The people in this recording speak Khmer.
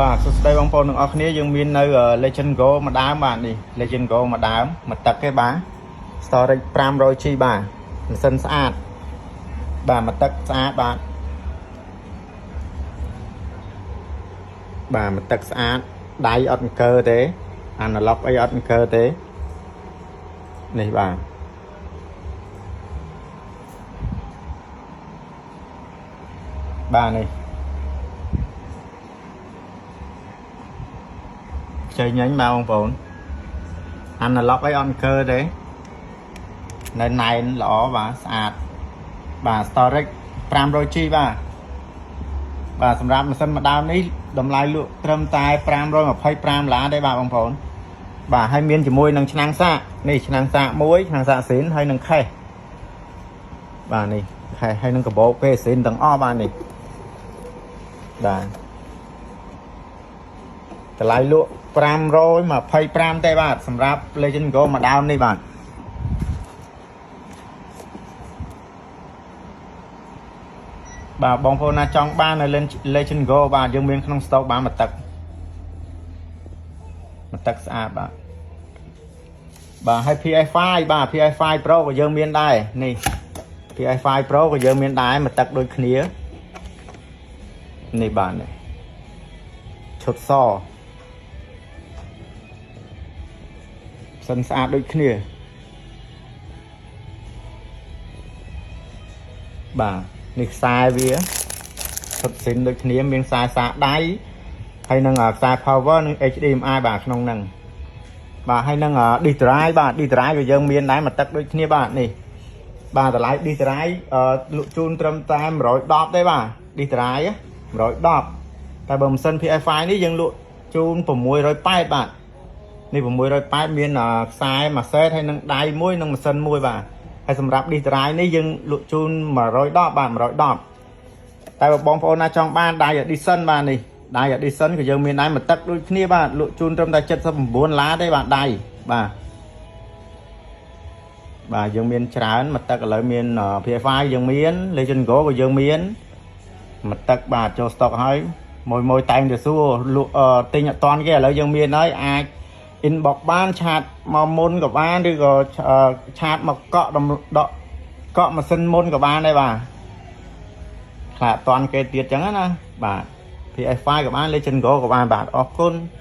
បាទសួស្តីបងប្អូនទាំងអស់គ្នាយើងមាននៅ Legend Go មួយដើមបាទនេះ Legend Go មួយដើមមួយទឹកទេបាទ storage 500 G បាទម៉ាស៊ីនស្អាតបាទមួយទឹកស្អាតបាទបាទមួយទឹកស្អាតដៃអត់អង្គើទេ analog អីអត់អង្គើទេនេះបាទបាទនេះខ្ចីញញបាទបងប្អូន analog អីអត់អង្គើទេនៅណែនល្អបាទស្អាតបាទ storage 500 G បាទបាទសម្រាប់ម៉ាស៊ីនមួយដើមនេះតម្លៃលក់ត្រឹមតែ525ដុល្លារទេបាទបងប្អូនបាទហើយមានជាមួយនឹងឆ្នាំងសាកនេះឆ្នាំងសាកមួយឆ្នាំងសាកស៊ីនហើយនឹង case បាទនេះ case ហើយនឹងកាបូបគេស៊ីនទាំងអស់បាទនេះបាទតម្លៃលក់525ទេបាទសម្រាប់ Legend Go មួយដើមនេះបាទបាទបងប្អូនណាចង់បាននៅ Legend Go បាទយើងមានក្នុង stock បានមួយទឹកមួយទឹកស្អាតបាទបាទហើយ PS5 បាទ PS5 Pro ក៏យើងមានដែរនេះ PS5 Pro ក៏យើងមានដែរមួយទឹកដូចគ្នានេះបាទនេះឈុតសសិនស្អាតដូចគ្នាបាទនេះខ្សែវាឈុតស៊ីនដូចគ្នាមានខ្សែសាកដៃហើយនឹងខ្សែ power និង HDMI បាទក្នុងហ្នឹងបាទហើយនឹង disk drive បាទ disk drive ក៏យើងមានដែរមួយទឹកដូចគ្នាបាទនេះបាទតម្លៃ disk drive លក់ជូនត្រឹមតែ110ទេបាទ disk drive 110តែបើម៉ាស៊ីន PS5 នេះយើងលក់ជូន680បាទនេះ680មានខ្សែមួយសេតហើយនឹងដៃមួយនិងម៉ាស៊ីនមួយបាទហើយសម្រាប់ disk drive នេះយើងលក់ជូន110បាទ110តែបើបងប្អូនណាចង់បានដៃ Edison បាទនេះដៃ Edison ក៏យើងមានដែរមួយទឹកដូចគ្នាបាទលក់ជូនត្រឹមតែ79ដុល្លារទេបាទដៃបាទបាទយើងមានច្រើនមួយទឹកឥឡូវមាន PS5 យើងមាន Legend Go ក៏យើងមានមួយទឹកបាទចូល stock ហើយមួយមួយតែងទៅសួរលក់ទិញអត់តាន់គេឥឡូវយើងមានហើយអាច inbox បាន chat មកមុនក៏បានឬក៏ chat មកកក់ដកកក់ម៉ាស៊ីនមុនក៏បានដែរបាទខ្លាចអត់តាន់គេទៀតចឹងណាបាទ PS5 ក៏បាន Legend Go ក៏បានបាទអរគុណ។